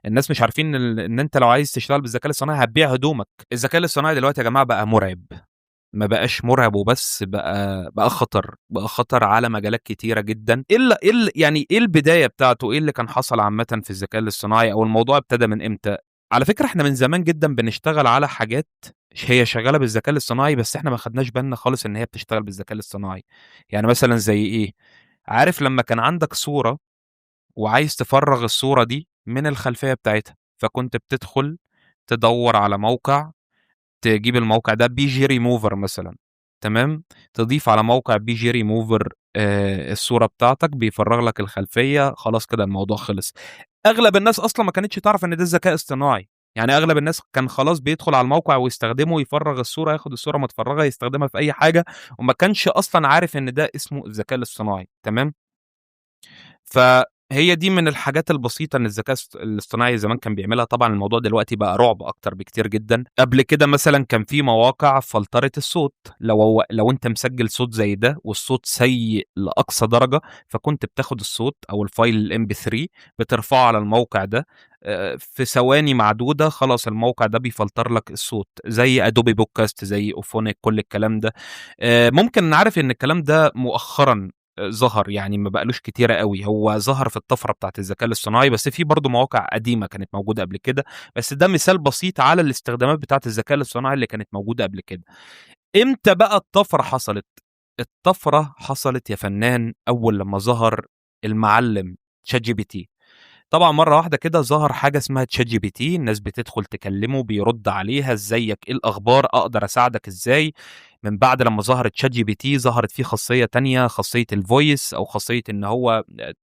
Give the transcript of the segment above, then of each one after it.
الناس مش عارفين إن أنت لو عايز تشتغل بالذكاء الاصطناعي هتبيع هدومك. الذكاء الاصطناعي دلوقتي يا جماعة بقى مرعب، ما بقاش مرعب وبس، بقى خطر، بقى خطر على مجالات كتيرة جدا. ايه يعني ايه البداية بتاعته؟ ايه اللي كان حصل عامة في الذكاء الاصطناعي، او الموضوع ابتدى من امتى؟ على فكرة احنا من زمان جدا بنشتغل على حاجات هي شغالة بالذكاء الاصطناعي، بس احنا ما خدناش بالنا خالص ان هي بتشتغل بالذكاء الاصطناعي. يعني مثلا زي ايه؟ عارف لما كان عندك صوره وعايز تفرغ الصورة دي من الخلفية بتاعتها، فكنت بتدخل تدور على موقع، تجيب الموقع ده بي جي ريموفر مثلا، تمام؟ تضيف على موقع بي جي ريموفر الصورة بتاعتك، بيفرغ لك الخلفيه، خلاص كده الموضوع خلص. اغلب الناس اصلا ما كانتش تعرف ان ده ذكاء اصطناعي، يعني اغلب الناس كان خلاص بيدخل على الموقع ويستخدمه، يفرغ الصوره، ياخد الصورة متفرغه يستخدمها في اي حاجه، وما كانش اصلا عارف ان ده اسمه الذكاء الاصطناعي، تمام؟ فهي دي من الحاجات البسيطة ان الذكاء الاصطناعي زمان كان بيعملها. طبعا الموضوع دلوقتي بقى رعب اكتر بكتير جدا. قبل كده مثلا كان في مواقع فلترة الصوت، لو انت مسجل صوت زي ده والصوت سيء لاقصى درجه، فكنت بتاخد الصوت او ال file ال MP3 بترفعه على الموقع ده، في ثواني معدودة خلاص الموقع ده بيفلتر لك الصوت، زي Adobe Podcast، زي Auphonic، كل الكلام ده. ممكن نعرف ان الكلام ده مؤخرا ظهر، يعني ما بقالوش كتيرة قوي، هو ظهر في الطفرة بتاعت الذكاء الاصطناعي، بس في برضه مواقع قديمة كانت موجودة قبل كده. بس ده مثال بسيط على الاستخدامات بتاعت الذكاء الاصطناعي اللي كانت موجودة قبل كده. امتى بقى الطفرة حصلت؟ الطفرة حصلت يا فنان أول لما ظهر المعلم ChatGPT. طبعا مرة واحدة كده ظهر حاجة اسمها ChatGPT، الناس بتدخل تكلمه بيرد عليها، ازيك، ايه الاخبار، اقدر اساعدك ازاي. من بعد لما ظهرت ChatGPT ظهرت فيه خاصية تانية، خاصية ال voice، او خاصية ان هو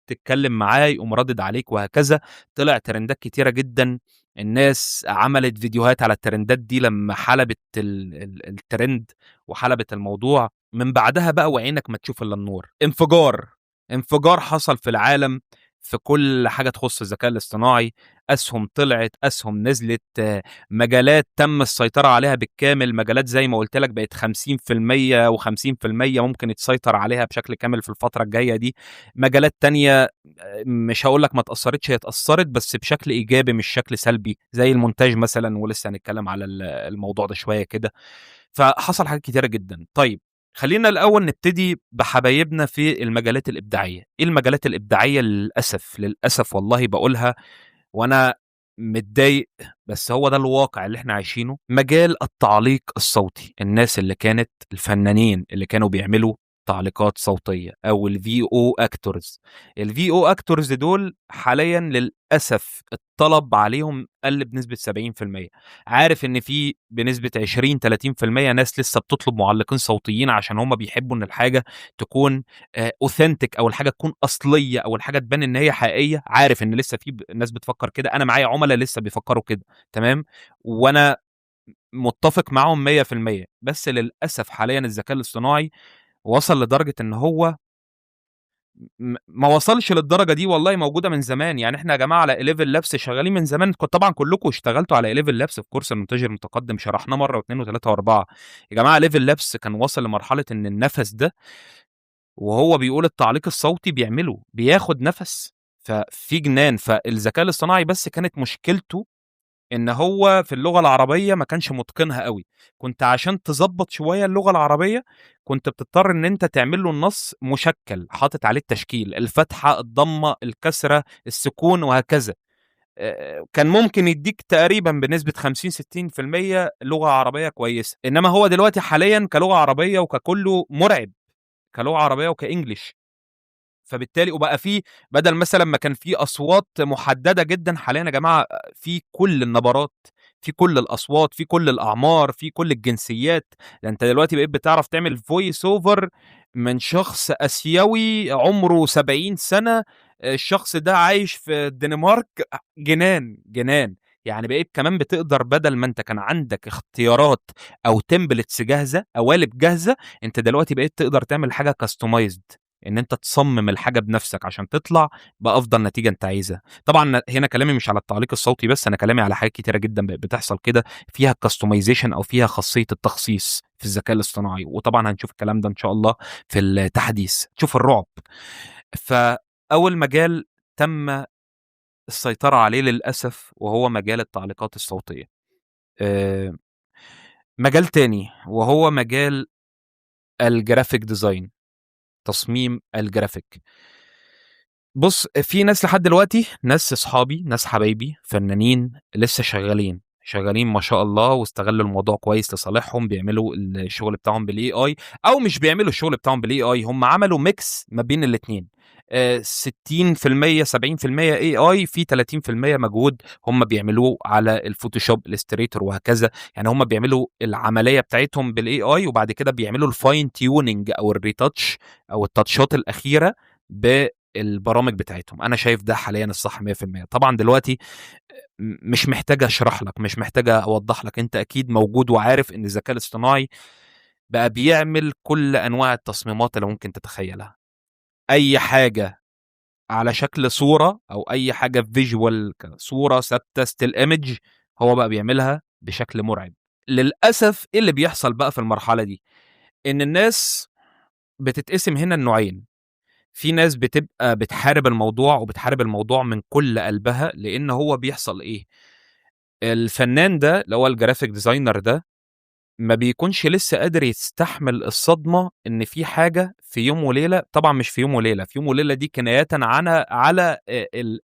تتكلم معاه يقوم ردد عليك وهكذا. طلع ترندات كتيرة جدا، الناس عملت فيديوهات على الترندات دي لما حلبت الترند وحلبت الموضوع. من بعدها بقى وعينك ما تشوف الا النور، انفجار، انفجار حصل في العالم في كل حاجة تخص الذكاء الاصطناعي. اسهم طلعت، اسهم نزلت، مجالات تم السيطرة عليها بالكامل، مجالات زي ما قلت لك بقت 50% و50% ممكن يتسيطر عليها بشكل كامل في الفترة الجاية دي. مجالات تانية مش هقول لك ما اتاثرتش، هي اتاثرت بس بشكل ايجابي مش شكل سلبي، زي المونتاج مثلا، ولسه هنتكلم على الموضوع ده شوية كده. فحصل حاجات كتيرة جدا. طيب خلينا الاول نبتدي بحبايبنا في المجالات الابداعية. ايه المجالات الابداعية؟ للاسف، للاسف والله بقولها وانا متضايق، بس هو ده الواقع اللي احنا عايشينه. مجال التعليق الصوتي، الناس اللي كانت الفنانين اللي كانوا بيعملوا تعليقات صوتية او ال VO actors. ال VO actors دول حاليا للاسف الطلب عليهم قل بنسبة 70%. عارف ان في بنسبة 20 30% ناس لسه بتطلب معلقين صوتيين عشان هم بيحبوا ان الحاجة تكون authentic، او الحاجة تكون اصلية، او الحاجة تبان ان هي حقيقية. عارف ان لسه في ناس بتفكر كده، انا معايا عملاء لسه بيفكروا كده، تمام؟ وانا متفق معاهم 100%. بس للاسف حاليا الذكاء الاصطناعي وصل لدرجة ان هو ما وصلش للدرجة دي، والله موجودة من زمان. يعني احنا يا جماعة على ElevenLabs شغالين من زمان، كنت طبعا كلكم اشتغلتوا على ElevenLabs في كورس المونتاج المتقدم، شرحناه مرة واثنين وثلاثة واربعة. يا جماعة ElevenLabs كان وصل لمرحلة ان النفس ده وهو بيقول التعليق الصوتي بيعمله، بياخد نفس، ففي جنان. فالذكاء الاصطناعي بس كانت مشكلته ان هو في اللغة العربية ما كانش متقنها قوي. كنت عشان تظبط شوية اللغة العربية كنت بتضطر ان انت تعمل له النص مشكل، حاطط عليه التشكيل، الفتحة، الضمة، الكسرة، السكون وهكذا. كان ممكن يديك تقريبا بنسبة 50 60% لغة عربية كويسه، انما هو دلوقتي حاليا كلغة عربية وككله مرعب، كلغة عربية وك English. فبالتالي وبقى فيه بدل مثلا ما كان في اصوات محددة جدا، حاليا يا جماعة في كل النبرات، في كل الاصوات، في كل الاعمار، في كل الجنسيات. ده انت دلوقتي بقيت بتعرف تعمل voice over من شخص اسيوي عمره 70 سنه، الشخص ده عايش في الدنمارك. جنان جنان. يعني بقيت كمان بتقدر بدل ما انت كان عندك اختيارات او templates جاهزه، قوالب جاهزه، انت دلوقتي بقيت تقدر تعمل حاجة customized، ان انت تصمم الحاجة بنفسك عشان تطلع بافضل نتيجة انت عايزها. طبعا هنا كلامي مش على التعليق الصوتي بس، انا كلامي على حاجات كتيرة جدا بقت بتحصل كده فيها customization او فيها خاصية التخصيص في الذكاء الاصطناعي، وطبعا هنشوف الكلام ده ان شاء الله في التحديث. تشوف الرعب. فاول مجال تم السيطرة عليه للأسف، وهو مجال التعليقات الصوتية. مجال تاني وهو مجال ال graphic design، تصميم الجرافيك. بص، في ناس لحد دلوقتي، ناس اصحابي، ناس حبايبي، فنانين لسه شغالين، شغالين ما شاء الله، واستغلوا الموضوع كويس لصالحهم، بيعملوا الشغل بتاعهم بال AI، او مش بيعملوا الشغل بتاعهم بال AI، هم عملوا mix ما بين الاثنين، 60% 70% AI، في 30% مجهود هم بيعملوه على ال Photoshop، Illustrator وهكذا. يعني هم بيعملوا العملية بتاعتهم بال AI، وبعد كده بيعملوا ال fine tuning او ال retouch او التاتشات الاخيرة بالبرامج بتاعتهم. انا شايف ده حاليا الصح 100%. طبعا دلوقتي مش محتاج اشرح لك، مش محتاج اوضح لك، انت اكيد موجود وعارف ان الذكاء الاصطناعي بقى بيعمل كل انواع التصميمات اللي ممكن تتخيلها. اي حاجة على شكل صوره او اي حاجة visual كصوره ثابتة still image، هو بقى بيعملها بشكل مرعب. للاسف ايه اللي بيحصل بقى في المرحلة دي؟ ان الناس بتتقسم هنا النوعين. في ناس بتبقى بتحارب الموضوع، وبتحارب الموضوع من كل قلبها، لان هو بيحصل ايه؟ الفنان ده اللي هو ال graphic designer ده ما بيكونش لسه قادر يستحمل الصدمة ان في حاجة في يوم وليله، طبعا مش في يوم وليله، في يوم وليلة دي كناية عن على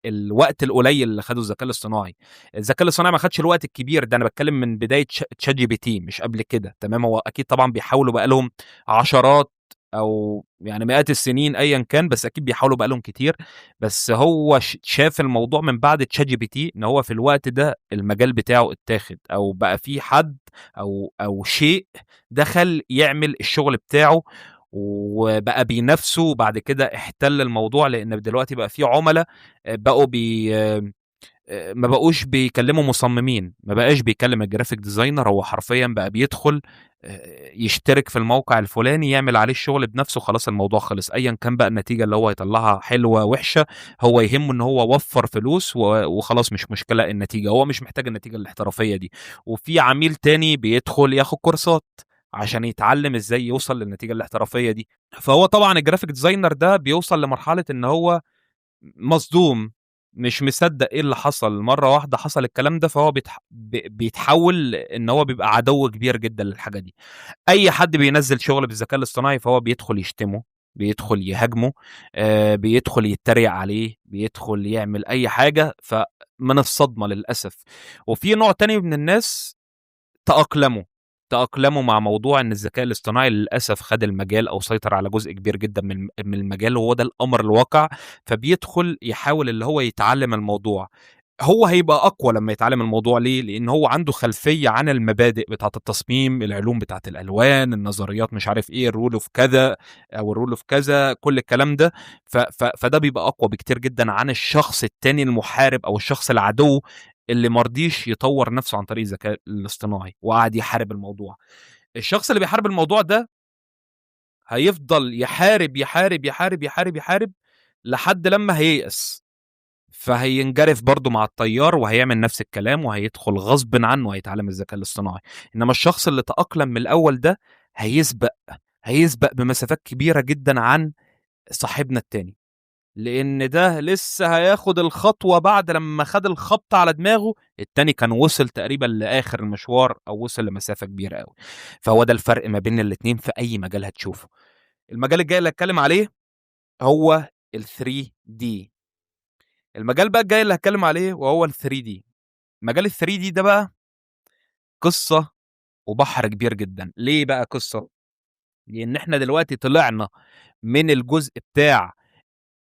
الوقت القليل اللي خده الذكاء الاصطناعي. الذكاء الاصطناعي ما خدش الوقت الكبير ده، انا بتكلم من بداية ChatGPT مش قبل كده، تمام؟ هو اكيد طبعا بيحاولوا بقى لهم عشرات او يعني مئات السنين ايا كان، بس اكيد بيحاولوا بقى لهم كتير. بس هو شاف الموضوع من بعد ChatGPT ان هو في الوقت ده المجال بتاعه اتاخد، او بقى في حد او شيء دخل يعمل الشغل بتاعه وبقى بينافسه، وبعد كده احتل الموضوع، لان دلوقتي بقى في عملاء بقوا بي ما بقوش بيكلموا مصممين، ما بقاش بيكلم ال graphic designer، هو حرفيا بقى بيدخل يشترك في الموقع الفلاني يعمل عليه الشغل بنفسه، خلاص الموضوع خلص. ايا كان بقى النتيجة اللي هو يطلعها حلوة وحشه، هو يهمه ان هو وفر فلوس وخلاص، مش مشكلة النتيجه، هو مش محتاج النتيجة الاحترافية دي. وفي عميل تاني بيدخل ياخد كورسات عشان يتعلم ازاي يوصل للنتيجة الاحترافية دي. فهو طبعا ال graphic designer ده بيوصل لمرحلة ان هو مصدوم، مش مصدق ايه اللي حصل، مرة واحدة حصل الكلام ده، فهو بيتحول ان هو بيبقى عدو كبير جدا للحاجة دي. اي حد بينزل شغل بالذكاء الاصطناعي فهو بيدخل يشتمه، بيدخل يهاجمه، بيدخل يتريق عليه، بيدخل يعمل اي حاجة، فمن الصدمة للاسف. وفي نوع تاني من الناس تأقلموا مع موضوع ان الذكاء الاصطناعي للاسف خد المجال او سيطر على جزء كبير جدا من المجال، وهو ده الامر الواقع، فبيدخل يحاول اللي هو يتعلم الموضوع. هو هيبقى اقوى لما يتعلم الموضوع. ليه؟ لان هو عنده خلفية عن المبادئ بتاعه التصميم، العلوم بتاعه الالوان، النظريات، مش عارف ايه، ال rule of كذا او ال rule of كذا، كل الكلام ده. فده بيبقى اقوى بكتير جدا عن الشخص التاني المحارب او الشخص العدو اللي مرضيش يطور نفسه عن طريق الذكاء الاصطناعي وقعد يحارب الموضوع. الشخص اللي بيحارب الموضوع ده هيفضل يحارب يحارب يحارب يحارب يحارب لحد لما هييأس، فهينجرف برضه مع التيار وهيعمل نفس الكلام وهيدخل غصب عنه هيتعلم الذكاء الاصطناعي. انما الشخص اللي تأقلم من الاول ده هيسبق بمسافات كبيرة جدا عن صاحبنا التاني، لان ده لسه هياخد الخطوة بعد لما خد الخبطه على دماغه، التاني كان وصل تقريبا لاخر المشوار او وصل لمسافة كبيرة قوي. فهو ده الفرق ما بين الاتنين في اي مجال هتشوفه. المجال الجاي اللي هتكلم عليه هو ال 3D. المجال بقى الجاي اللي هتكلم عليه وهو ال 3D. مجال ال 3D ده بقى قصة وبحر كبير جدا. ليه بقى قصة؟ لان احنا دلوقتي طلعنا من الجزء بتاع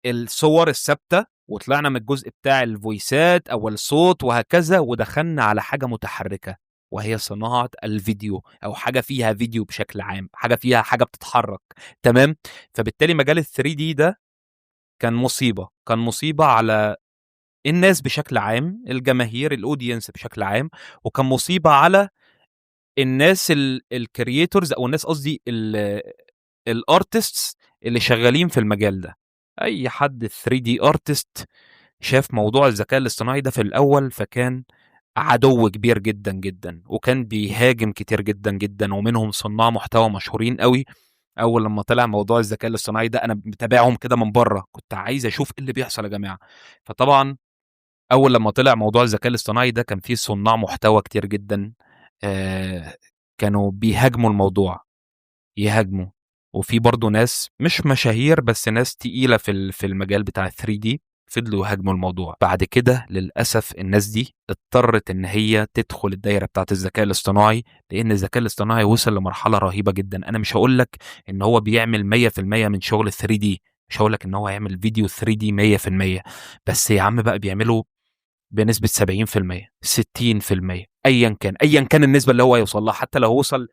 الصور الثابتة، وطلعنا من الجزء بتاع الفويسات او الصوت وهكذا، ودخلنا على حاجة متحركة وهي صناعة الفيديو، او حاجة فيها فيديو بشكل عام، حاجة فيها حاجة بتتحرك، تمام؟ فبالتالي مجال ال 3D ده كان مصيبة، كان مصيبة على الناس بشكل عام، الجماهير، ال audience بشكل عام، وكان مصيبة على الناس ال creators، او الناس قصدي ال artists اللي شغالين في المجال ده. اي حد 3D artist شاف موضوع الذكاء الاصطناعي ده في الاول فكان عدو كبير جدا جدا، وكان بيهاجم كتير جدا جدا، ومنهم صناع محتوى مشهورين قوي. اول لما طلع موضوع الذكاء الاصطناعي ده انا متابعهم كده من بره، كنت عايز اشوف ايه اللي بيحصل يا جماعة. فطبعا اول لما طلع موضوع الذكاء الاصطناعي ده كان فيه صناع محتوى كتير جدا كانوا بيهاجموا الموضوع، يهاجموا، وفي برضه ناس مش مشاهير بس ناس تقيلة في المجال بتاع 3D فضلوا يهاجموا الموضوع. بعد كده للأسف الناس دي اضطرت إن هي تدخل الدايرة بتاعت الذكاء الاصطناعي، لأن الذكاء الاصطناعي وصل لمرحلة رهيبة جدا. أنا مش هقول لك إن هو بيعمل 100% من شغل 3D، مش هقول لك إن هو هيعمل فيديو 3D 100%، بس يا عم بقى بيعمله بنسبة 70%، 60%، أيا كان، أيا كان النسبة اللي هو يوصل لها، حتى لو وصل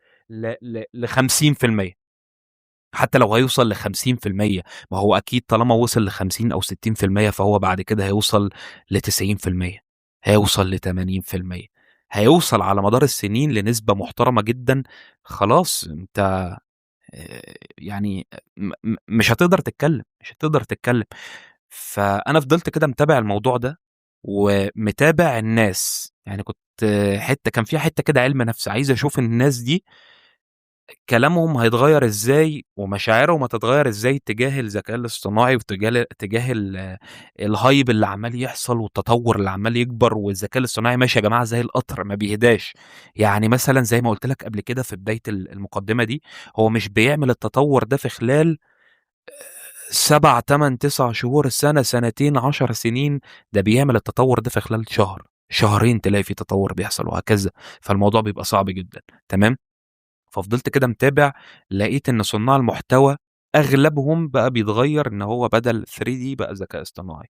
ل 50%، حتى لو هيوصل ل 50%، ما هو أكيد طالما وصل ل 50 أو 60% فهو بعد كده هيوصل ل 90%، هيوصل ل 80%، هيوصل على مدار السنين لنسبة محترمة جدا. خلاص أنت يعني مش هتقدر تتكلم، مش هتقدر تتكلم. فأنا فضلت كده متابع الموضوع ده ومتابع الناس، يعني كنت حتة كان في حتة كده علم نفس، عايز أشوف الناس دي كلامهم هيتغير ازاي ومشاعرهم هتتغير ازاي تجاه الذكاء الاصطناعي وتجاه تجاه ال hype اللي عمال يحصل والتطور اللي عمال يكبر، والذكاء الاصطناعي ماشي يا جماعة زي القطر ما بيهداش. يعني مثلا زي ما قلت لك قبل كده في بداية المقدمة دي، هو مش بيعمل التطور ده في خلال 7 8 9 شهور، سنة سنتين، 10 سنين، ده بيعمل التطور ده في خلال شهر شهرين تلاقي في تطور بيحصل وهكذا. فالموضوع بيبقى صعب جدا. تمام. ففضلت كده متابع، لقيت ان صناع المحتوى اغلبهم بقى بيتغير ان هو بدل 3D بقى ذكاء اصطناعي.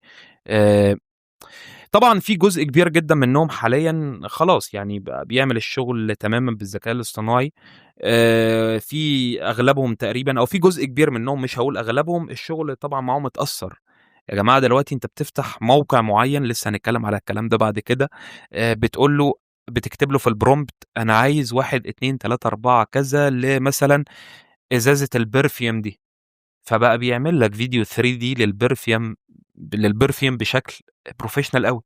طبعا في جزء كبير جدا منهم حاليا خلاص يعني بقى بيعمل الشغل تماما بالذكاء الاصطناعي. في اغلبهم تقريبا، او في جزء كبير منهم، مش هقول اغلبهم، الشغل طبعا معاهم اتأثر. يا جماعة دلوقتي انت بتفتح موقع معين، لسه هنتكلم على الكلام ده بعد كده، بتقول له، بتكتب له في ال prompt انا عايز 1 2 3 4 كذا لمثلا ازازة ال perfume دي، فبقى بيعمل لك فيديو 3D لل perfume بشكل professional قوي.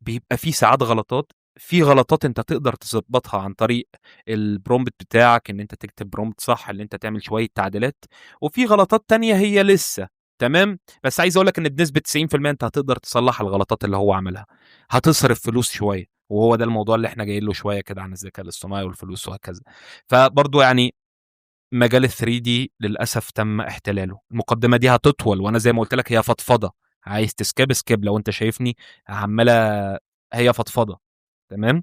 بيبقى فيه ساعات غلطات، في غلطات انت تقدر تظبطها عن طريق ال prompt بتاعك، ان انت تكتب prompt صح، ان انت تعمل شوية تعديلات، وفي غلطات تانية هي لسه تمام. بس عايز اقول لك ان بنسبة 90% انت هتقدر تصلح الغلطات اللي هو عملها، هتصرف فلوس شوية، وهو ده الموضوع اللي احنا جايين له شوية كده عن الذكاء الاصطناعي والفلوس وهكذا. فبرضو يعني مجال ال 3D للاسف تم احتلاله. المقدمة دي هتطول، وانا زي ما قلت لك هي فضفضة، عايز ت skip skip لو انت شايفني عماله، هي فضفضة. تمام.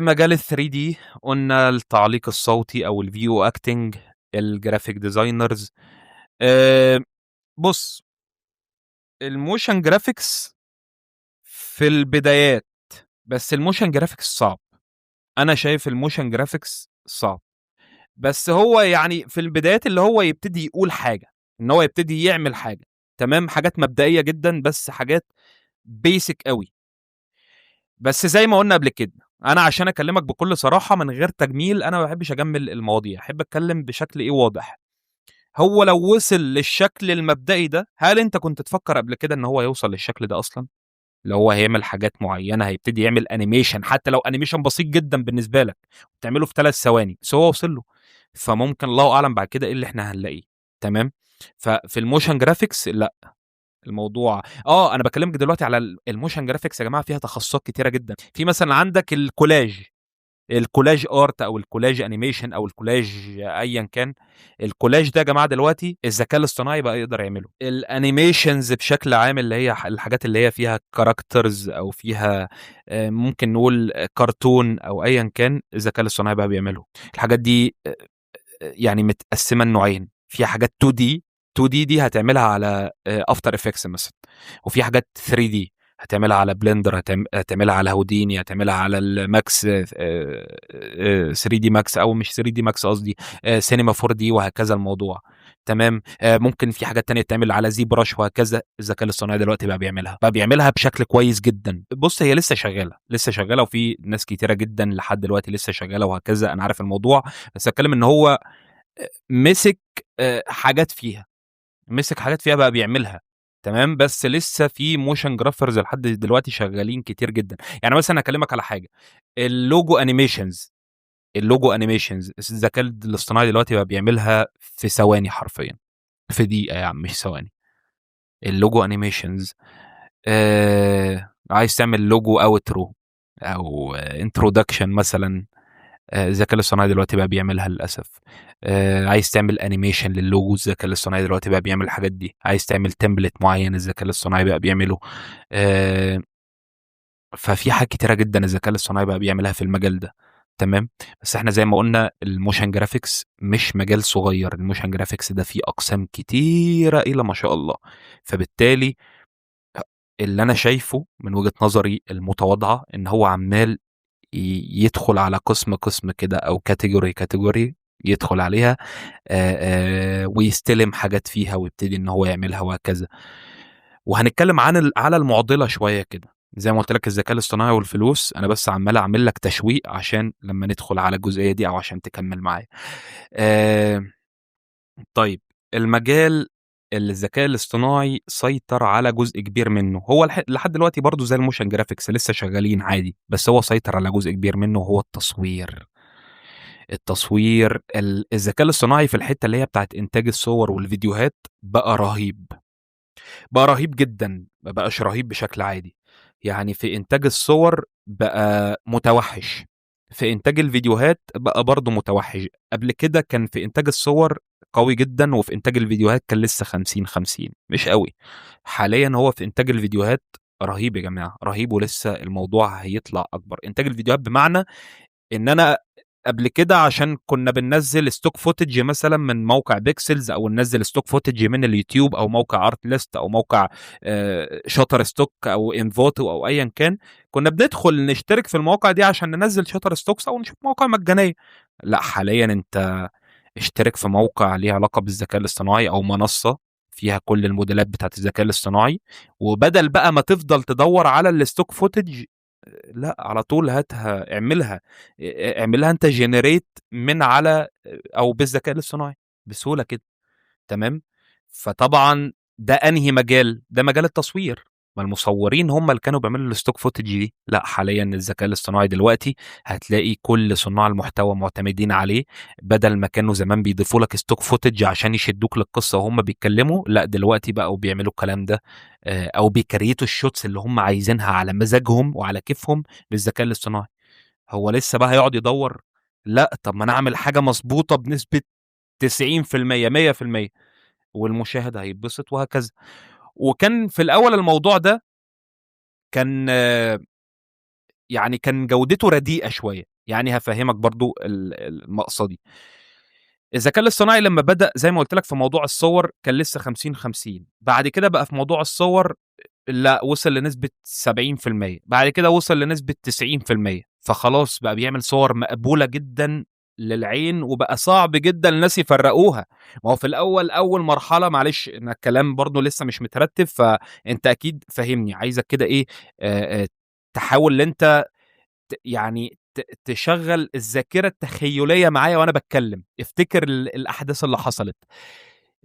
مجال ال 3D قلنا التعليق الصوتي او ال VO acting، ال graphic designers. بص، ال motion graphics في البدايات، بس ال motion graphics صعب. انا شايف ال motion graphics صعب، بس هو يعني في البدايات اللي هو يبتدي يقول حاجة، ان هو يبتدي يعمل حاجة، تمام، حاجات مبدئية جدا، بس حاجات basic قوي. بس زي ما قلنا قبل كده، انا عشان اكلمك بكل صراحة من غير تجميل، انا ما بحبش اجمل المواضيع، احب اتكلم بشكل ايه واضح. هو لو وصل للشكل المبدئي ده، هل انت كنت تفكر قبل كده ان هو يوصل للشكل ده اصلا؟ لو هو هيعمل حاجات معينة، هيبتدي يعمل animation، حتى لو animation بسيط جدا بالنسبة لك تعمله في 3 ثواني، بس هو وصل له، فممكن الله اعلم بعد كده ايه اللي احنا هنلاقيه. تمام. ففي ال motion graphics لا، الموضوع انا بكلمك دلوقتي على ال motion graphics يا جماعة، فيها تخصصات كتيرة جدا. في مثلا عندك الكولاج، ال collage art او ال collage animation او الكولاج ايا كان. الكولاج ده يا جماعة دلوقتي الذكاء الاصطناعي بقى يقدر يعمله. ال animations بشكل عام اللي هي الحاجات اللي هي فيها characters او فيها ممكن نقول كرتون او ايا كان، الذكاء الاصطناعي بقى بيعمله. الحاجات دي يعني متقسمه لنوعين، في حاجات 2D، 2D دي هتعملها على After Effects مثلا، وفي حاجات 3D هتعملها على Blender، هتعملها على هوديني، هتعملها على ال Max 3D Max، او مش 3D Max قصدي سينما 4D وهكذا الموضوع. تمام. ممكن في حاجات تانية تعمل على ZBrush وهكذا. الذكاء الاصطناعي دلوقتي بقى بيعملها بشكل كويس جدا. بص، هي لسه شغالة، لسه شغالة، وفي ناس كتيرة جدا لحد دلوقتي لسه شغالة وهكذا. انا عارف الموضوع، بس اتكلم ان هو مسك حاجات فيها، مسك حاجات فيها بقى بيعملها. تمام. بس لسه في motion graphers لحد دلوقتي شغالين كتير جدا. يعني مثلا اكلمك على حاجة، ال logo animations، ال logo animations الذكاء الاصطناعي دلوقتي بقى بيعملها في ثواني، حرفيا في دقيقة يا عم، مش ثواني. ال logo animations عايز تعمل logo outro او introduction مثلا، الذكاء الاصطناعي دلوقتي بقى بيعملها للاسف. عايز تعمل animation لل logo، الذكاء الاصطناعي دلوقتي بقى بيعمل الحاجات دي. عايز تعمل template معين، الذكاء الاصطناعي بقى بيعمله. ففي حاجات كتيرة جدا الذكاء الاصطناعي بقى بيعملها في المجال ده، تمام. بس احنا زي ما قلنا ال motion graphics مش مجال صغير، ال motion graphics ده فيه اقسام كتيرة الى ما شاء الله. فبالتالي اللي انا شايفه من وجهه نظري المتواضعة ان هو عمال يدخل على قسم قسم كده او category category يدخل عليها ويستلم حاجات فيها ويبتدي ان هو يعملها وهكذا. وهنتكلم على المعضلة شوية كده، زي ما قلت لك الذكاء الاصطناعي والفلوس. انا بس عمال اعمل لك تشويق عشان لما ندخل على الجزئية دي او عشان تكمل معايا. طيب، المجال اللي الذكاء الاصطناعي سيطر على جزء كبير منه هو لحد دلوقتي برضه زي ال motion graphics لسه شغالين عادي، بس هو سيطر على جزء كبير منه وهو التصوير. التصوير، الذكاء الاصطناعي في الحتة اللي هي بتاعت انتاج الصور والفيديوهات بقى رهيب، بقى رهيب جدا، ما بقاش رهيب بشكل عادي. يعني في انتاج الصور بقى متوحش، في انتاج الفيديوهات بقى برضه متوحش. قبل كده كان في انتاج الصور قوي جدا، وفي انتاج الفيديوهات كان لسه 50-50، مش قوي. حاليا هو في انتاج الفيديوهات رهيب يا جماعة، رهيب، ولسه الموضوع هيطلع اكبر. انتاج الفيديوهات بمعنى ان انا قبل كده عشان كنا بننزل stock footage مثلا من موقع Pexels، او ننزل stock footage من اليوتيوب، او موقع Artlist، او موقع Shutterstock، او Envato، او ايا كان، كنا بندخل نشترك في المواقع دي عشان ننزل Shutterstocks او نشوف مواقع مجانية. لا، حاليا انت اشترك في موقع ليه علاقة بالذكاء الاصطناعي او منصة فيها كل الموديلات بتاعت الذكاء الاصطناعي، وبدل بقى ما تفضل تدور على ال stock footage، لا، على طول هاتها، اعملها انت generate من على او بالذكاء الاصطناعي بسهولة كده، تمام. فطبعا ده انهي مجال؟ ده مجال التصوير. ما المصورين هم اللي كانوا بيعملوا ال stock footage دي. لا، حاليا الذكاء الاصطناعي دلوقتي هتلاقي كل صناع المحتوى معتمدين عليه. بدل ما كانوا زمان بيضيفوا لك stock footage عشان يشدوك للقصة وهم بيتكلموا، لا، دلوقتي بقوا بيعملوا الكلام ده او بي create وا ال shots اللي هم عايزينها على مزاجهم وعلى كيفهم بالذكاء الاصطناعي. هو لسه بقى هيقعد يدور؟ لا، طب ما انا اعمل حاجة مظبوطة بنسبة 90% 100% والمشاهد هيتبسط وهكذا. وكان في الاول الموضوع ده كان يعني كان جودته رديئة شوية. يعني هفهمك برضو المقصدي. الذكاء الاصطناعي لما بدا زي ما قلت لك في موضوع الصور كان لسه 50-50، بعد كده بقى في موضوع الصور لا، وصل لنسبه 70%، بعد كده وصل لنسبه 90%. فخلاص بقى بيعمل صور مقبولة جدا للعين، وبقى صعب جدا الناس يفرقوها. ما هو في الاول اول مرحلة، معلش ان الكلام برضو لسه مش مترتب، فانت اكيد فاهمني، عايزك كده ايه تحاول ان انت يعني تشغل الذاكرة التخيلية معايا وانا بتكلم. افتكر الاحداث اللي حصلت.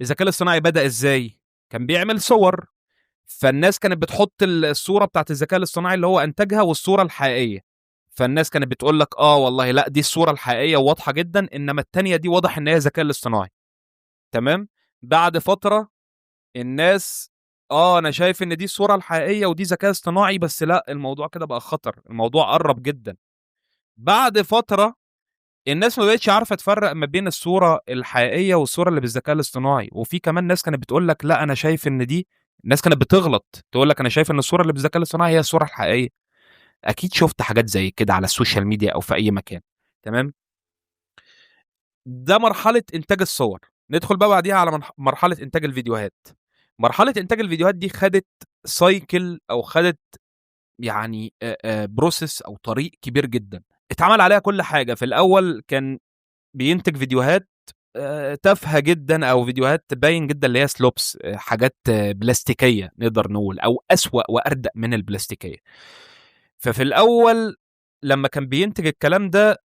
الذكاء الاصطناعي بدا ازاي؟ كان بيعمل صور، فالناس كانت بتحط الصورة بتاعت الذكاء الاصطناعي اللي هو انتجها والصورة الحقيقيه، فالناس كانت بتقول لك اه والله لا، دي الصورة الحقيقية واضحة جدا، انما الثانية دي واضح ان هي ذكاء الاصطناعي، تمام. بعد فترة الناس انا شايف ان دي الصورة الحقيقية ودي ذكاء اصطناعي، بس لا، الموضوع كده بقى خطر، الموضوع قرب جدا. بعد فترة الناس ما بقتش عارفه تفرق ما بين الصورة الحقيقية والصورة اللي بالذكاء الاصطناعي. وفي كمان ناس كانت بتقول لك لا، انا شايف ان دي، الناس كانت بتغلط تقول لك انا شايف ان الصورة اللي بالذكاء الاصطناعي هي الصورة الحقيقية. اكيد شفت حاجات زي كده على ال social media او في اي مكان، تمام. ده مرحلة انتاج الصور. ندخل بقى بعديها على مرحلة انتاج الفيديوهات. مرحلة انتاج الفيديوهات دي خدت cycle او خدت يعني process او طريق كبير جدا، اتعمل عليها كل حاجة. في الاول كان بينتج فيديوهات تافهة جدا، او فيديوهات تبين جدا اللي هي slopes، حاجات بلاستيكيه نقدر نقول، او اسوأ واردأ من البلاستيكية. ففي الاول لما كان بينتج الكلام ده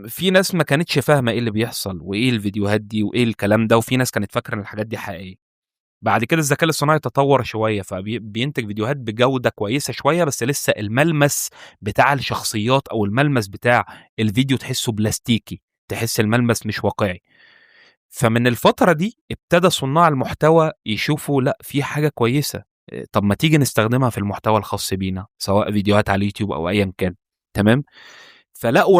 في ناس ما كانتش فاهمه ايه اللي بيحصل وايه الفيديوهات دي وايه الكلام ده، وفي ناس كانت فاكره ان الحاجات دي حقيقية. بعد كده الذكاء الاصطناعي تطور شوية، فبينتج فيديوهات بجوده كويسة شوية، بس لسه الملمس بتاع الشخصيات او الملمس بتاع الفيديو تحسه بلاستيكي، تحس الملمس مش واقعي. فمن الفترة دي ابتدى صناع المحتوى يشوفوا لا، في حاجة كويسة. طب ما تيجي نستخدمها في المحتوى الخاص بينا، سواء فيديوهات على اليوتيوب او ايا كان. تمام. فلقوا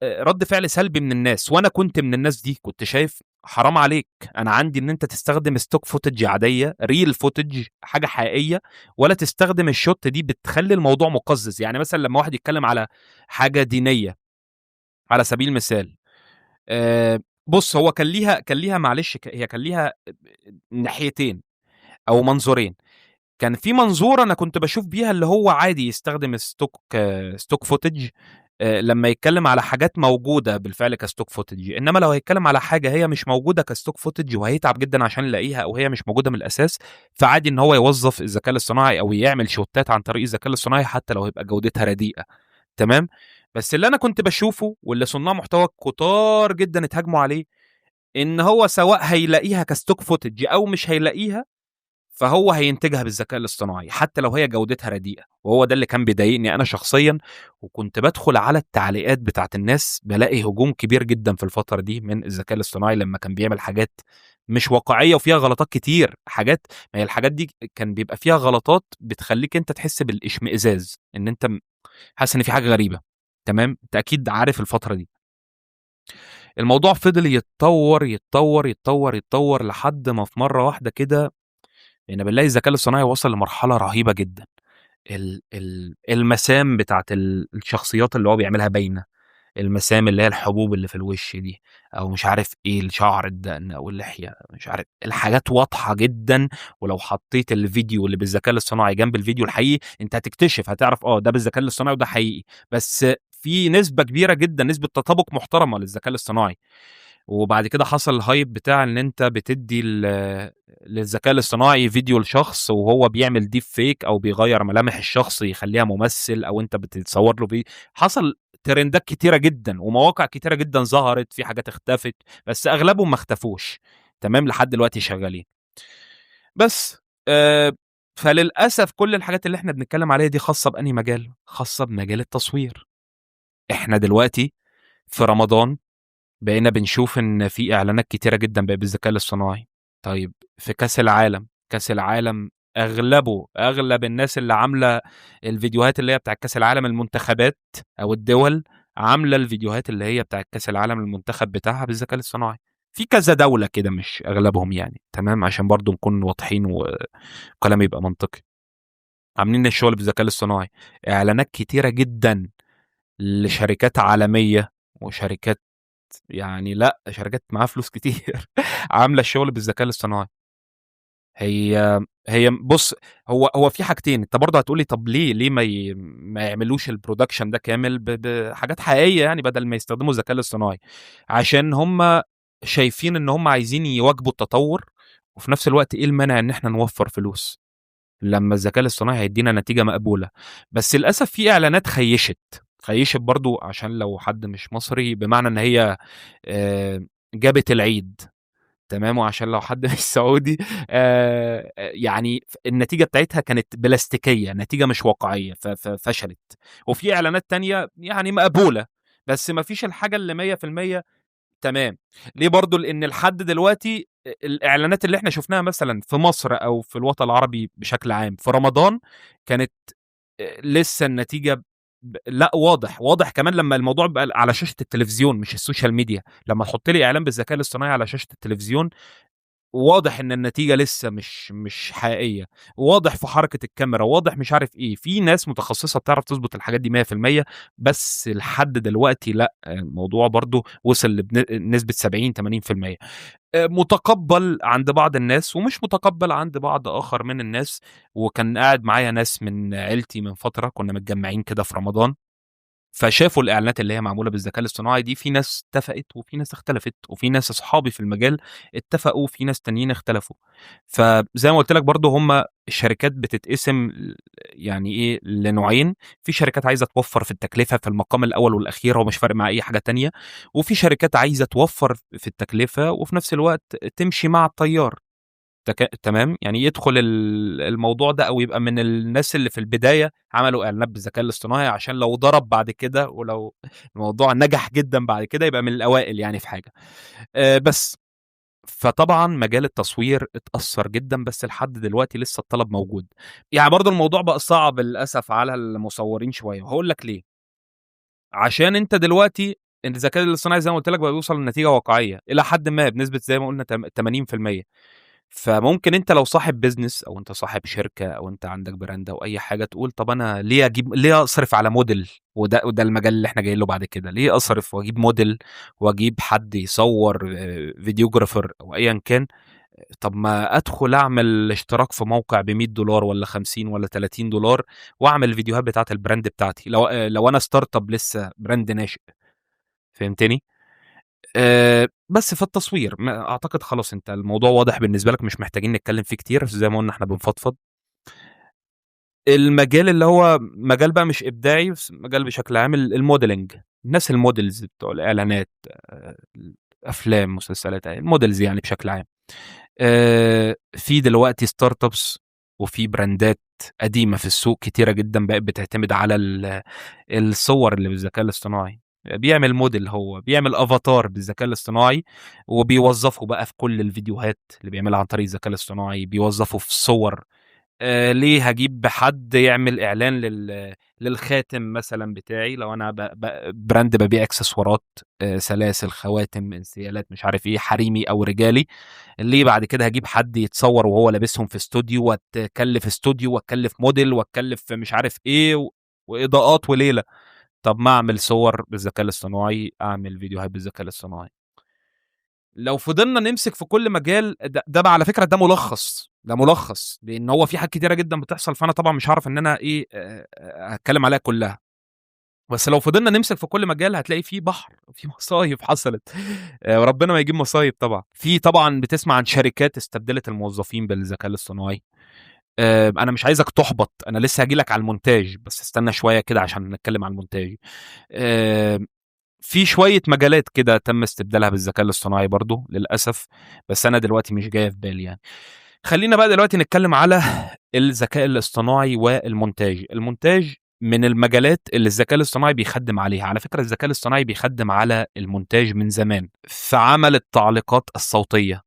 رد فعل سلبي من الناس، وانا كنت من الناس دي، كنت شايف حرام عليك، انا عندي ان انت تستخدم stock footage عادية، real footage، حاجة حقيقية، ولا تستخدم ال shot دي، بتخلي الموضوع مقزز. يعني مثلا لما واحد يتكلم على حاجة دينية على سبيل المثال، بص هو كان ليها معلش، هي كان ليها ناحيتين او منظورين. كان في منظور انا كنت بشوف بيها اللي هو عادي يستخدم stock footage لما يتكلم على حاجات موجودة بالفعل ك stock footage، انما لو هيتكلم على حاجة هي مش موجودة ك stock footage وهيتعب جدا عشان يلاقيها، او هي مش موجودة من الاساس، فعادي ان هو يوظف الذكاء الاصطناعي او يعمل شوتات عن طريق الذكاء الاصطناعي حتى لو هيبقى جودتها رديئه. تمام. بس اللي انا كنت بشوفه واللي صناع محتوى كتار جدا اتهاجموا عليه، ان هو سواء هيلاقيها ك stock footage او مش هيلاقيها، فهو هينتجها بالذكاء الاصطناعي حتى لو هي جودتها رديئه. وهو ده اللي كان بيضايقني انا شخصيا، وكنت بدخل على التعليقات بتاعت الناس بلاقي هجوم كبير جدا في الفترة دي من الذكاء الاصطناعي لما كان بيعمل حاجات مش واقعية وفيها غلطات كتير. حاجات، ما هي الحاجات دي كان بيبقى فيها غلطات بتخليك انت تحس بالاشمئزاز، ان انت حاسس ان في حاجة غريبه. تمام. انت اكيد عارف الفترة دي. الموضوع فضل يتطور يتطور يتطور يتطور لحد ما في مرة واحدة كده يعني بنلاقي الذكاء الاصطناعي وصل لمرحلة رهيبة جدا. المسام بتاعت الشخصيات اللي هو بيعملها باينه، المسام اللي هي الحبوب اللي في الوش دي، او مش عارف ايه، الشعر، الدقن او اللحيه، مش عارف، الحاجات واضحة جدا. ولو حطيت الفيديو اللي بالذكاء الاصطناعي جنب الفيديو الحقيقي انت هتكتشف، هتعرف ده بالذكاء الاصطناعي وده حقيقي. بس في نسبه كبيرة جدا، نسبه تطابق محترمه للذكاء الاصطناعي. وبعد كده حصل ال hype بتاع ان انت بتدي للذكاء الاصطناعي فيديو لشخص وهو بيعمل deep fake او بيغير ملامح الشخص يخليها ممثل، او انت بتصور له فيديو. حصل ترندات كتيرة جدا ومواقع كتيرة جدا ظهرت، في حاجات اختفت بس اغلبهم ما اختفوش. تمام. لحد دلوقتي شغالين. بس فللاسف كل الحاجات اللي احنا بنتكلم عليها دي خاصة بأنهي مجال؟ خاصة بمجال التصوير. احنا دلوقتي في رمضان بقينا بنشوف ان في اعلانات كتيرة جدا بقت بالذكاء الاصطناعي. طيب في كاس العالم، كاس العالم اغلب الناس اللي عامله الفيديوهات اللي هي بتاع كاس العالم، المنتخبات او الدول عامله الفيديوهات اللي هي بتاع كاس العالم المنتخب بتاعها بالذكاء الاصطناعي، في كذا دولة كده، مش اغلبهم يعني. تمام. عشان برضو نكون واضحين وكلام يبقى منطقي. عاملين الشغل بالذكاء الاصطناعي، اعلانات كتيرة جدا لشركات عالمية وشركات، يعني لا، شركات معاها فلوس كتير عامله الشغل بالذكاء الاصطناعي. هي بص، هو في حاجتين، انت برضه هتقولي طب ليه ما يعملوش ال production ده كامل بحاجات حقيقية يعني بدل ما يستخدموا الذكاء الاصطناعي؟ عشان هم شايفين ان هم عايزين يواكبوا التطور، وفي نفس الوقت ايه المانع ان احنا نوفر فلوس لما الذكاء الاصطناعي هيدينا نتيجة مقبوله؟ بس للاسف في اعلانات خيشت، خيشت برضو عشان لو حد مش مصري، بمعنى ان هي جابت العيد. تمام. وعشان لو حد مش سعودي، يعني النتيجة بتاعتها كانت بلاستيكيه، نتيجة مش واقعيه، ففشلت. وفي اعلانات تانية يعني مقبوله، بس ما فيش الحاجة اللي 100%. تمام. ليه برضو؟ لان لحد دلوقتي الاعلانات اللي احنا شفناها مثلا في مصر او في الوطن العربي بشكل عام في رمضان كانت لسه النتيجة لا، واضح، واضح كمان لما الموضوع بقى على شاشة التلفزيون مش ال social media. لما تحط لي اعلان بالذكاء الاصطناعي على شاشة التلفزيون واضح ان النتيجة لسه مش حقيقيه، واضح في حركة الكاميرا، واضح مش عارف ايه. في ناس متخصصة بتعرف تظبط الحاجات دي 100%، بس لحد دلوقتي لا، الموضوع برضو وصل لنسبه 70 80%، متقبل عند بعض الناس ومش متقبل عند بعض اخر من الناس. وكان قاعد معايا ناس من عيلتي من فتره، كنا متجمعين كده في رمضان، فشافوا الاعلانات اللي هي معمولة بالذكاء الاصطناعي دي. في ناس اتفقت وفي ناس اختلفت، وفي ناس اصحابي في المجال اتفقوا وفي ناس تانيين اختلفوا. فزي ما قلت لك برضو، هم الشركات بتتقسم يعني ايه لنوعين: في شركات عايزه توفر في التكلفة في المقام الاول والاخير ومش فارق مع اي حاجة تانية، وفي شركات عايزه توفر في التكلفة وفي نفس الوقت تمشي مع التيار. تمام. يعني يدخل الموضوع ده او يبقى من الناس اللي في البداية عملوا اعلانات بالذكاء الاصطناعي، عشان لو ضرب بعد كده ولو الموضوع نجح جدا بعد كده يبقى من الاوائل يعني في حاجة. بس فطبعا مجال التصوير اتأثر جدا، بس لحد دلوقتي لسه الطلب موجود. يعني برضو الموضوع بقى صعب للأسف على المصورين شوية، وهقول لك ليه. عشان انت دلوقتي الذكاء الاصطناعي زي ما قلت لك بقى بيوصل لنتيجة واقعية الى حد ما بنسبة زي ما قلنا 80%. فممكن انت لو صاحب business او انت صاحب شركة او انت عندك brand او اي حاجة، تقول طب انا ليه اجيب، ليه اصرف على موديل؟ وده المجال اللي احنا جايين له بعد كده. ليه اصرف واجيب موديل واجيب حد يصور، videographer او ايا كان؟ طب ما ادخل اعمل اشتراك في موقع ب $100 ولا 50 ولا $30 واعمل الفيديوهات بتاعت ال brand بتاعتي، لو انا startup لسه brand ناشئ. فهمتني؟ بس في التصوير ما اعتقد خلاص انت الموضوع واضح بالنسبة لك، مش محتاجين نتكلم فيه كتير، زي ما قلنا احنا بنفضفض. المجال اللي هو مجال بقى مش ابداعي بس مجال بشكل عام، ال modeling، الناس ال models بتوع الاعلانات، افلام، مسلسلات، ال models يعني بشكل عام. في دلوقتي startups وفي brandات قديمة في السوق كتيرة جدا بقت بتعتمد على الصور اللي بالذكاء الاصطناعي. بيعمل موديل، هو بيعمل افاتار بالذكاء الاصطناعي وبيوظفه بقى في كل الفيديوهات اللي بيعملها عن طريق الذكاء الاصطناعي، بيوظفه في الصور. ليه هجيب حد يعمل اعلان للخاتم مثلا بتاعي؟ لو انا brand ببيع اكسسوارات، سلاسل، خواتم، انسيالات، مش عارف ايه، حريمي او رجالي، ليه بعد كده هجيب حد يتصور وهو لابسهم في استوديو، واتكلف استوديو واتكلف موديل واتكلف مش عارف ايه واضاءات وليله؟ طب ما اعمل صور بالذكاء الاصطناعي، اعمل فيديوهات بالذكاء الاصطناعي. لو فضلنا نمسك في كل مجال ده بقى على فكرة ده ملخص، ده ملخص لان هو في حاجات كتيرة جدا بتحصل، فانا طبعا مش هعرف ان انا ايه هتكلم عليها كلها. بس لو فضلنا نمسك في كل مجال هتلاقي فيه بحر، في مصايب حصلت، وربنا ما يجيب مصايب. طبعا في طبعا بتسمع عن شركات استبدلت الموظفين بالذكاء الاصطناعي. انا مش عايزك تحبط، انا لسه هجيلك على المونتاج، بس استنى شوية كده عشان نتكلم على المونتاج. في شوية مجالات كده تم استبدالها بالذكاء الاصطناعي برضو للاسف، بس انا دلوقتي مش جاية في بالي يعني. خلينا بقى دلوقتي نتكلم على الذكاء الاصطناعي والمونتاج. المونتاج من المجالات اللي الذكاء الاصطناعي بيخدم عليها. على فكرة الذكاء الاصطناعي بيخدم على المونتاج من زمان في عمل التعليقات الصوتية.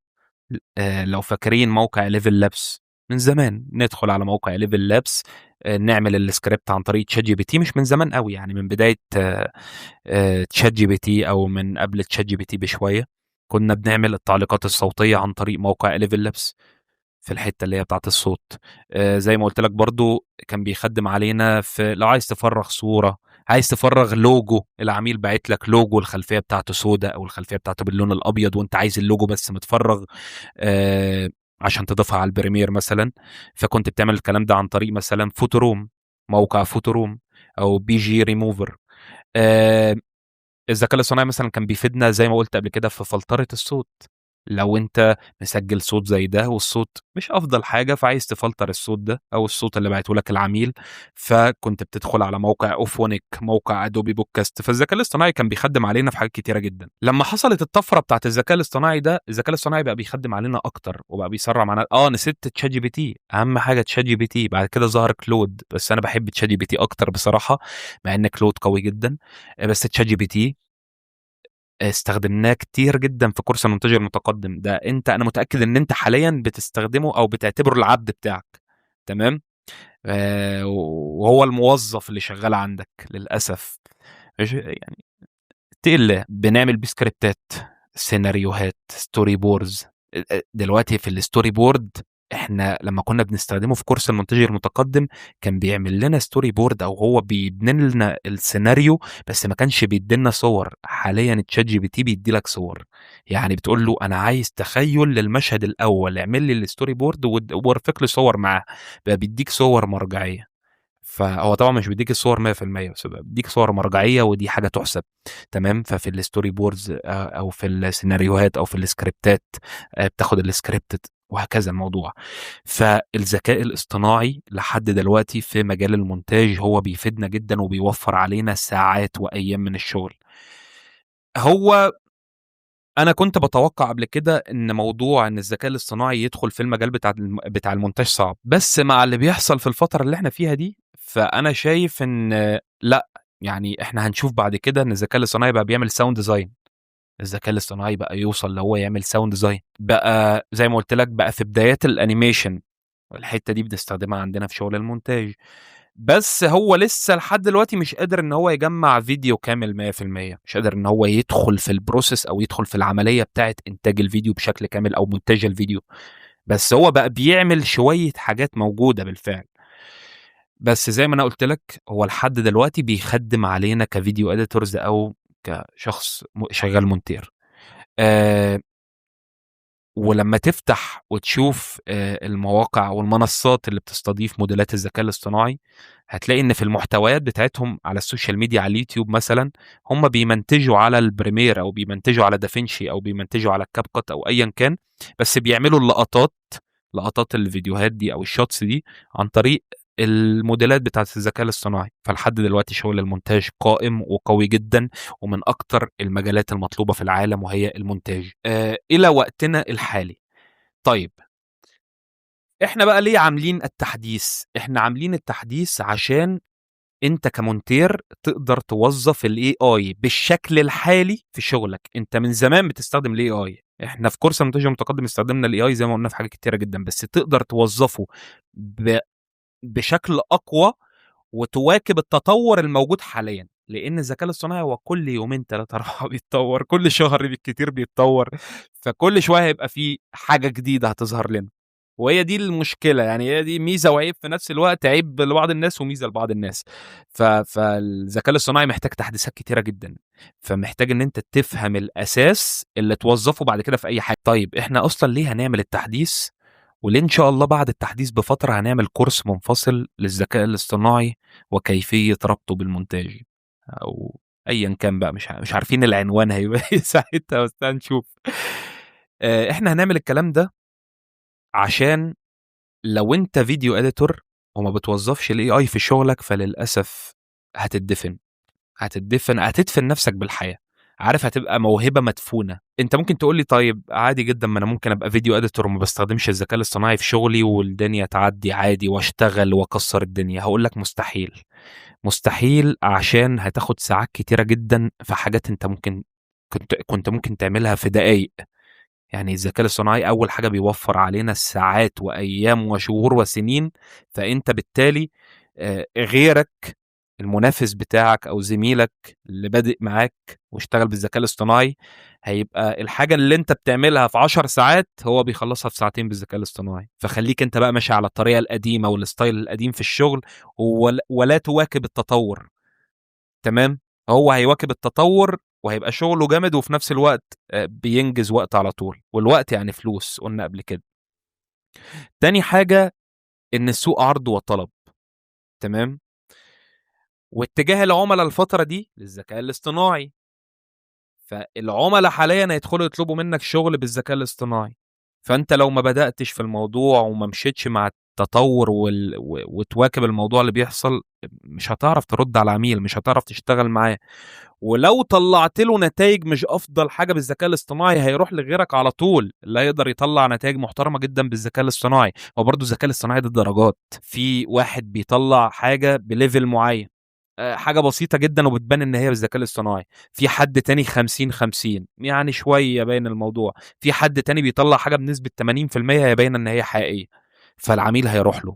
لو فاكرين موقع ElevenLabs من زمان، ندخل على موقع ElevenLabs، نعمل السكريبت عن طريق ChatGPT، مش من زمان قوي يعني، من بداية ChatGPT او من قبل ChatGPT بشوية، كنا بنعمل التعليقات الصوتية عن طريق موقع ElevenLabs في الحتة اللي هي بتاعت الصوت. زي ما قلت لك برضو كان بيخدم علينا في لو عايز تفرغ صوره، عايز تفرغ لوجو، العميل باعت لك لوجو الخلفية بتاعته سودة او الخلفية بتاعته باللون الابيض وانت عايز اللوجو بس متفرغ عشان تضيفها على ال Premiere مثلا، فكنت بتعمل الكلام ده عن طريق مثلا Photoroom، موقع Photoroom او بي جي ريموفر. الذكاء الاصطناعي مثلا كان بيفيدنا زي ما قلت قبل كده في فلترة الصوت. لو انت مسجل صوت زي ده والصوت مش افضل حاجة، فعايز تفلتر الصوت ده او الصوت اللي بعته لك العميل، فكنت بتدخل على موقع Auphonic، موقع Adobe Podcast. فالذكاء الاصطناعي كان بيخدم علينا في حاجات كتيرة جدا. لما حصلت الطفرة بتاعت الذكاء الاصطناعي ده، الذكاء الاصطناعي بقى بيخدم علينا اكتر وبقى بيسرع معانا. نسيت ChatGPT، اهم حاجة ChatGPT. بعد كده ظهر Claude، بس انا بحب ChatGPT اكتر بصراحة، مع ان Claude قوي جدا، بس ChatGPT استخدمناه كتير جدا في كورس المونتاج المتقدم ده. انا متاكد ان انت حاليا بتستخدمه او بتعتبره العبد بتاعك، تمام؟ وهو الموظف اللي شغال عندك للاسف. يعني تقل بنعمل بيه سكريبتات، سيناريوهات، storyboards. دلوقتي في ال storyboard احنا لما كنا بنستخدمه في كورس المونتاج المتقدم كان بيعمل لنا storyboard او هو بيبني لنا السيناريو، بس ما كانش بيدي لنا صور. حاليا ChatGPT بيدي لك صور، يعني بتقول له انا عايز تخيل للمشهد الاول، اعمل لي ال storyboard وارفق لي صور معاه، بقى بيديك صور مرجعية. فهو طبعا مش بيديك الصور 100%، بس بيديك صور مرجعية، ودي حاجة تحسب، تمام؟ ففي ال storyboards او في السيناريوهات او في السكريبتات، بتاخد السكريبت وهكذا الموضوع. فالذكاء الاصطناعي لحد دلوقتي في مجال المونتاج هو بيفيدنا جدا وبيوفر علينا ساعات وايام من الشغل. هو انا كنت بتوقع قبل كده ان موضوع ان الذكاء الاصطناعي يدخل في المجال بتاع المونتاج صعب، بس مع اللي بيحصل في الفترة اللي احنا فيها دي، فانا شايف ان لا، يعني احنا هنشوف بعد كده ان الذكاء الاصطناعي بقى بيعمل sound design. الذكاء الاصطناعي بقى يوصل اللي هو يعمل sound design، بقى زي ما قلت لك بقى في بدايات ال animation، والحتة دي بنستخدمها عندنا في شغل المونتاج. بس هو لسه لحد دلوقتي مش قادر ان هو يجمع فيديو كامل 100%، مش قادر ان هو يدخل في ال process او يدخل في العملية بتاعه انتاج الفيديو بشكل كامل او مونتاج الفيديو. بس هو بقى بيعمل شوية حاجات موجودة بالفعل. بس زي ما انا قلت لك، هو لحد دلوقتي بيخدم علينا ك video editors او كشخص شغال مونتير. ولما تفتح وتشوف المواقع والمنصات اللي بتستضيف موديلات الذكاء الاصطناعي، هتلاقي ان في المحتويات بتاعتهم على ال social media، على اليوتيوب مثلا، هم بيمنتجوا على ال Premiere او بيمنتجوا على دافنشي او بيمنتجوا على ال CapCut او ايا كان، بس بيعملوا اللقطات، لقطات الفيديوهات دي او ال shots دي، عن طريق الموديلات بتاعت الذكاء الاصطناعي. فلحد دلوقتي شغل المونتاج قائم وقوي جدا، ومن اكتر المجالات المطلوبة في العالم وهي المونتاج الى وقتنا الحالي. طيب، احنا بقى ليه عاملين التحديث؟ احنا عاملين التحديث عشان انت كمونتير تقدر توظف ال AI بالشكل الحالي في شغلك. انت من زمان بتستخدم ال AI، احنا في كورس المونتاج المتقدم استخدمنا ال AI زي ما قلنا في حاجات كتيرة جدا، بس تقدر توظفه بشكل اقوى وتواكب التطور الموجود حاليا، لان الذكاء الاصطناعي هو كل يومين، ثلاثه، اربعة بيتطور، كل شهر بالكتير بيتطور، فكل شوية هيبقى في حاجة جديدة هتظهر لنا. وهي دي المشكله، يعني هي دي ميزة وعيب في نفس الوقت، عيب لبعض الناس وميزه لبعض الناس. فالذكاء الاصطناعي محتاج تحديثات كتيرة جدا، فمحتاج ان انت تفهم الاساس اللي توظفه بعد كده في اي حاجه. طيب، احنا اصلا ليه هنعمل التحديث؟ وليه ان شاء الله بعد التحديث بفترة هنعمل كورس منفصل للذكاء الاصطناعي وكيفية ربطه بالمونتاج او ايا كان بقى، مش عارفين العنوان هيبقى ايه ساعتها، بس هنشوف. احنا هنعمل الكلام ده عشان لو انت video editor وما بتوظفش ال AI في شغلك، فللاسف هتدفن، هتدفن، هتدفن نفسك بالحياه، عارف؟ هتبقى موهبة مدفونه. انت ممكن تقول لي: طيب عادي جدا، ما انا ممكن ابقى video editor وما بستخدمش الذكاء الاصطناعي في شغلي والدنيا تعدي عادي واشتغل واكسر الدنيا. هقول لك مستحيل، مستحيل، عشان هتاخد ساعات كتيرة جدا في حاجات انت ممكن كنت ممكن تعملها في دقايق. يعني الذكاء الاصطناعي اول حاجة بيوفر علينا ساعات وايام وشهور وسنين، فانت بالتالي غيرك، المنافس بتاعك او زميلك اللي بادئ معاك واشتغل بالذكاء الاصطناعي، هيبقى الحاجة اللي انت بتعملها في 10 ساعات هو بيخلصها في ساعتين بالذكاء الاصطناعي. فخليك انت بقى ماشي على الطريقة القديمة وال style القديم في الشغل ولا تواكب التطور، تمام؟ هو هيواكب التطور وهيبقى شغله جامد، وفي نفس الوقت بينجز وقت على طول، والوقت يعني فلوس، قلنا قبل كده. تاني حاجة ان السوق عرض وطلب، تمام؟ واتجاه العملاء الفترة دي للذكاء الاصطناعي، فالعملاء حاليا هيدخلوا يطلبوا منك شغل بالذكاء الاصطناعي. فانت لو ما بداتش في الموضوع وما مشيتش مع التطور وتواكب الموضوع اللي بيحصل، مش هتعرف ترد على العميل، مش هتعرف تشتغل معاه. ولو طلعت له نتائج مش افضل حاجة بالذكاء الاصطناعي، هيروح لغيرك على طول اللي هيقدر يطلع نتائج محترمه جدا بالذكاء الاصطناعي. هو برضه الذكاء الاصطناعي ده درجات، في واحد بيطلع حاجة ب level معين، حاجة بسيطة جدا وبتبان ان هي بالذكاء الاصطناعي. في حد تاني 50 50، يعني شوية باين الموضوع. في حد تاني بيطلع حاجة بنسبة 80% هي باينة ان هي حقيقيه، فالعميل هيروح له،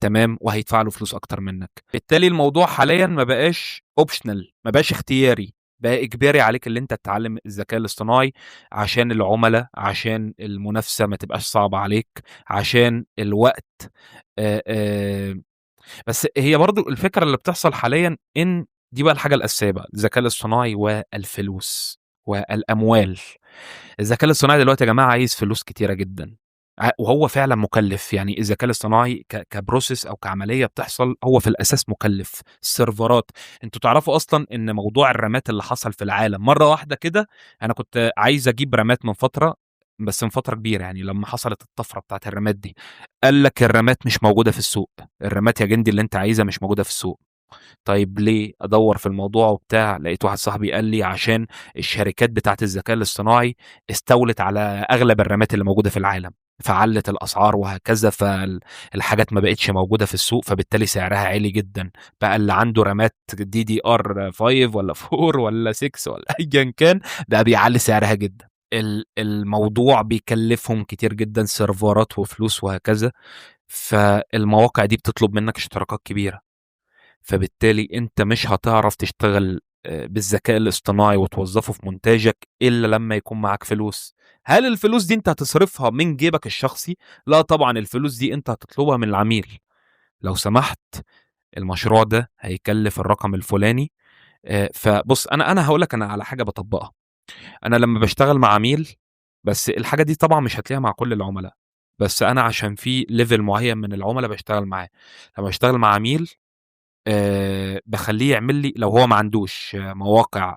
تمام؟ وهيدفع له فلوس اكتر منك. بالتالي الموضوع حاليا ما بقاش optional، ما بقاش اختياري، بقى اجباري عليك اللي انت تتعلم الذكاء الاصطناعي عشان العملاء، عشان المنافسة ما تبقاش صعبة عليك، عشان الوقت. بس هي برضو الفكرة اللي بتحصل حاليا ان دي بقى الحاجة الاساسية بقى، الذكاء الاصطناعي والفلوس والاموال. الذكاء الاصطناعي دلوقتي يا جماعة عايز فلوس كتيرة جدا، وهو فعلا مكلف. يعني الذكاء الاصطناعي ك process او كعمليه بتحصل، هو في الاساس مكلف. السيرفرات، انتوا تعرفوا اصلا ان موضوع الرامات اللي حصل في العالم مرة واحدة كده، انا كنت عايز اجيب رامات من فتره، بس من فترة كبيره، يعني لما حصلت الطفرة بتاعت الرامات دي، قال لك الرامات مش موجودة في السوق. الرامات يا جندي اللي انت عايزها مش موجودة في السوق. طيب ليه؟ ادور في الموضوع وبتاع، لقيت واحد صاحبي قال لي عشان الشركات بتاعت الذكاء الاصطناعي استولت على اغلب الرامات اللي موجودة في العالم، فعلت الاسعار وهكذا، فالحاجات ما بقتش موجودة في السوق، فبالتالي سعرها عالي جدا. بقى اللي عنده رامات DDR 5 ولا 4 ولا 6 ولا ايا كان بقى بيعلي سعرها جدا. الموضوع بيكلفهم كتير جدا، سيرفرات وفلوس وهكذا. فالمواقع دي بتطلب منك اشتراكات كبيرة، فبالتالي انت مش هتعرف تشتغل بالذكاء الاصطناعي وتوظفه في مونتاجك الا لما يكون معاك فلوس. هل الفلوس دي انت هتصرفها من جيبك الشخصي؟ لا طبعا، الفلوس دي انت هتطلبها من العميل. لو سمحت المشروع ده هيكلف الرقم الفلاني. فبص، انا هقول لك انا على حاجة بطبقها. انا لما بشتغل مع عميل، بس الحاجة دي طبعا مش هتلاقيها مع كل العملاء، بس انا عشان في level معين من العملاء بشتغل معاه. لما بشتغل مع عميل بخليه يعمل لي، لو هو ما عندوش مواقع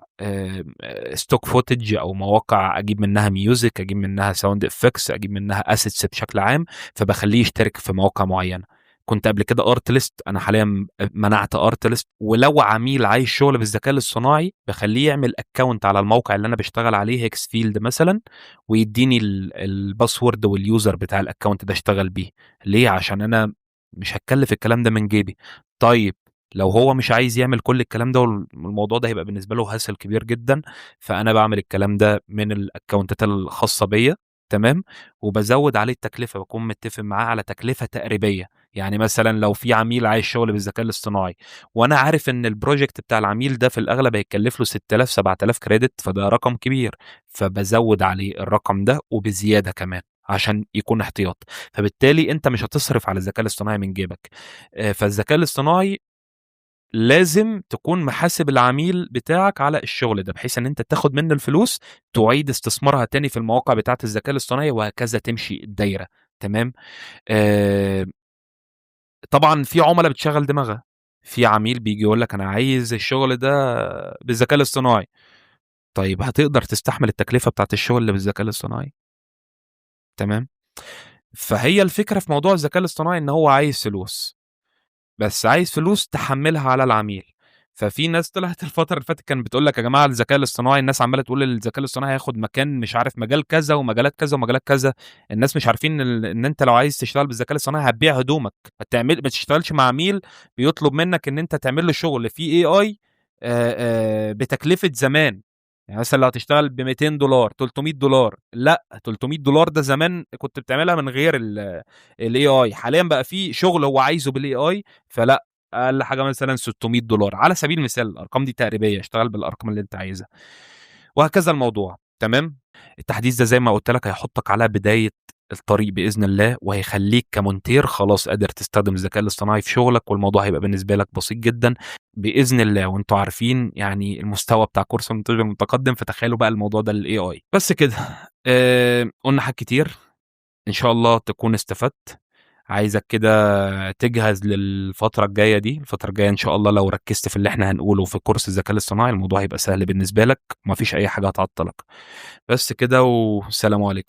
stock footage او مواقع اجيب منها music، اجيب منها sound effects، اجيب منها assets بشكل عام، فبخليه يشترك في مواقع معينة. كنت قبل كده Artlist، انا حاليا منعت Artlist. ولو عميل عايز شغل بالذكاء الاصطناعي بخليه يعمل account على الموقع اللي انا بشتغل عليه، Higgsfield مثلا، ويديني ال password وال user بتاع ال account ده اشتغل بيه. ليه؟ عشان انا مش هتكلف الكلام ده من جيبي. طيب لو هو مش عايز يعمل كل الكلام ده والموضوع ده هيبقى بالنسبة له hassle كبير جدا، فانا بعمل الكلام ده من ال accountات الخاصة بيا، تمام، وبزود عليه التكلفة، بكون متفق معاه على تكلفة تقريبية. يعني مثلا لو في عميل عايز شغل بالذكاء الاصطناعي وانا عارف ان ال project بتاع العميل ده في الاغلب هيكلف له 6000 7000 credit، فده رقم كبير، فبزود عليه الرقم ده وبزياده كمان عشان يكون احتياط. فبالتالي انت مش هتصرف على الذكاء الاصطناعي من جيبك. فالذكاء الاصطناعي لازم تكون محاسب العميل بتاعك على الشغل ده، بحيث ان انت تاخد منه الفلوس تعيد استثمارها تاني في المواقع بتاعه الذكاء الاصطناعي، وهكذا تمشي الدايرة. تمام. طبعا في عملاء بتشغل دماغها، في عميل بيجي يقول لك انا عايز الشغل ده بالذكاء الاصطناعي. طيب هتقدر تستحمل التكلفة بتاعت الشغل اللي بالذكاء الاصطناعي؟ تمام. فهي الفكرة في موضوع الذكاء الاصطناعي ان هو عايز فلوس، بس عايز فلوس تحملها على العميل. ففي ناس طلعت الفترة اللي فاتت كان بتقول لك يا جماعة الذكاء الاصطناعي، الناس عماله تقول الذكاء الاصطناعي هياخد مكان مش عارف مجال كذا ومجالات كذا ومجالات كذا. الناس مش عارفين ان انت لو عايز تشتغل بالذكاء الاصطناعي هتبيع هدومك، هتعمل ما تشتغلش مع عميل بيطلب منك ان انت تعمل له شغل في AI بتكلفه زمان. يعني مثلا لو هتشتغل ب $200 $300، لا $300 ده زمان كنت بتعملها من غير ال AI. حاليا بقى في شغل هو عايزه بال AI، فلا اقل حاجة مثلا $600 على سبيل المثال. الارقام دي تقريبية، اشتغل بالارقام اللي انت عايزها وهكذا الموضوع. تمام. التحديث ده زي ما قلت لك هيحطك على بداية الطريق باذن الله، وهيخليك كمونتير خلاص قادر تستخدم الذكاء الاصطناعي في شغلك، والموضوع هيبقى بالنسبة لك بسيط جدا باذن الله. وانتوا عارفين يعني المستوى بتاع كورس المونتاج المتقدم، فتخيلوا بقى الموضوع ده لل AI. بس كده، قلنا حاجات كتير، ان شاء الله تكون استفدت. عايزك كده تجهز للفترة الجاية دي. الفترة الجاية إن شاء الله لو ركزت في اللي احنا هنقوله في كورس الذكاء الاصطناعي الموضوع هيبقى سهل بالنسبة لك، ومفيش أي حاجة هتعطلك. بس كده، والسلام عليكم.